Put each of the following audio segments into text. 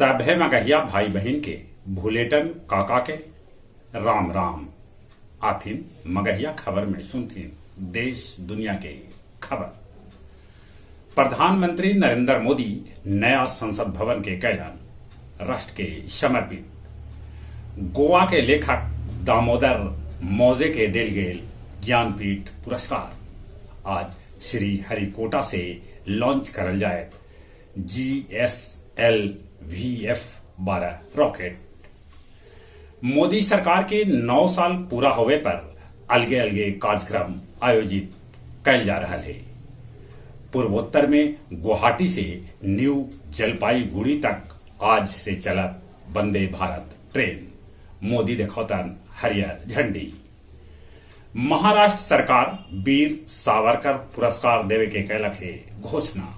सभे मगहिया भाई बहिन के भुलेटन काका के राम राम। आथिन मगहिया खबर में सुनथिन देश दुनिया के खबर। प्रधानमंत्री नरेंद्र मोदी नया संसद भवन के कैलन राष्ट्र के समर्पित। गोवा के लेखक दामोदर मौजे के देल गेल ज्ञानपीठ पुरस्कार। आज श्री हरिकोटा से लॉन्च करल जाए GSLV F-12 rocket. Modi सरकार के 9 साल पूरा होवे पर अलगे अलगे कार्यक्रम आयोजित कैल जा रहा है। पूर्वोत्तर में गुवाहाटी से न्यू जलपाईगुड़ी तक आज से चलत वंदे भारत ट्रेन। मोदी देखौतन हरियर झंडी। महाराष्ट्र सरकार वीर सावरकर पुरस्कार देवे के कैलक है घोषणा।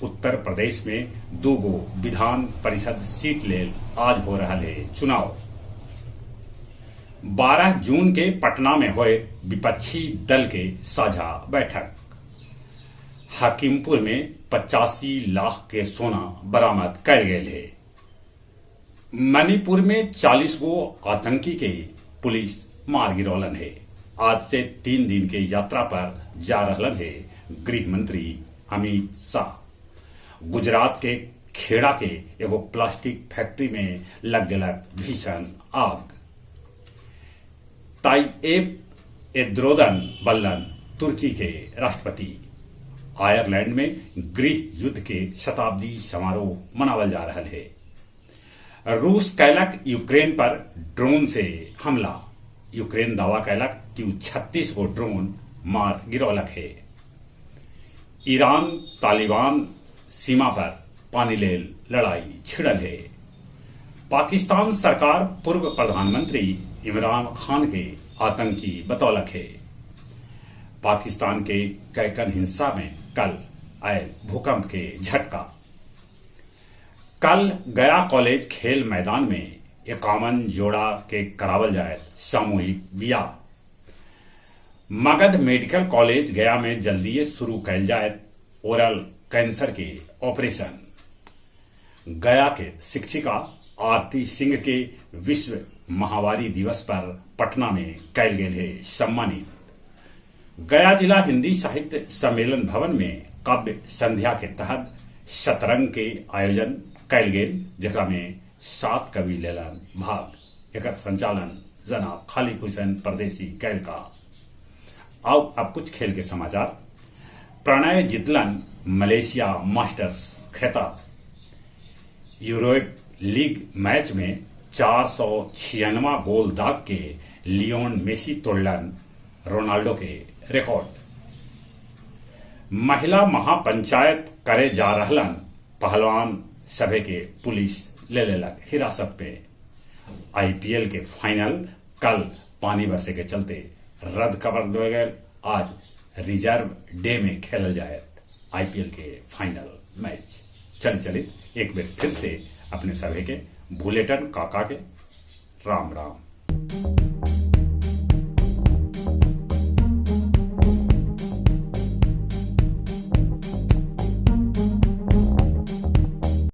उत्तर प्रदेश में 2 विधान परिषद सीट लेल आज हो रहा है चुनाव। 12 जून के पटना में हुए विपक्षी दल के साझा बैठक। हकीमपुर में 85 लाख के सोना बरामद कैल गेल है। मणिपुर में 40 गो आतंकी के पुलिस मार गिरौलन है। आज से 3 दिन के यात्रा पर जा रहलन है गृह मंत्री अमित शाह। गुजरात के खेड़ा के एगो प्लास्टिक फैक्ट्री में लग गया भीषण आग। ताइएप एर्दोगन बनलन तुर्की के राष्ट्रपति। आयरलैंड में गृह युद्ध के शताब्दी समारोह मनावल जा रहा है। रूस कैलक यूक्रेन पर ड्रोन से हमला। यूक्रेन दावा कैलक कि 36 गो ड्रोन मार गिरौलक है। ईरान तालिबान सीमा पर पानी लेल लड़ाई छिड़ल है। पाकिस्तान सरकार पूर्व प्रधानमंत्री इमरान खान के आतंकी बतौलक है। पाकिस्तान के कैकन हिंसा में कल आए भूकंप के झटका। कल गया कॉलेज खेल मैदान में 51 जोड़ा के करावल जाए सामूहिक बियाह। मगध मेडिकल कॉलेज गया में जल्दी शुरू कैल जाए ओरल कैंसर के ऑपरेशन। गया के शिक्षिका आरती सिंह के विश्व महावारी दिवस पर पटना में कैल गेल है सम्मानित। गया जिला हिंदी साहित्य सम्मेलन भवन में काव्य संध्या के तहत शतरंग के आयोजन कैल गेल, जेकरा में 7 कवि लेलन भाग। एकर संचालन जनाब खालिक हुसैन परदेसी कैल का। आओ अब कुछ खेल के समाचार। प्रणय जितलन मलेशिया मास्टर्स खिताब। यूरोप लीग मैच में 496 गोल दाग के लियोन मेसी तोड़लन रोनाल्डो के रिकॉर्ड। महिला महापंचायत करे जा रहलन पहलवान सभे के पुलिस ले लेलक हिरासत पे। आईपीएल के फाइनल कल पानी बरसे के चलते रद्द कर दिया गया। आज रिजर्व डे में खेलल जाए आईपीएल के फाइनल मैच। चल चलित एक बार फिर से अपने सभे के भुलेटन काका के राम राम।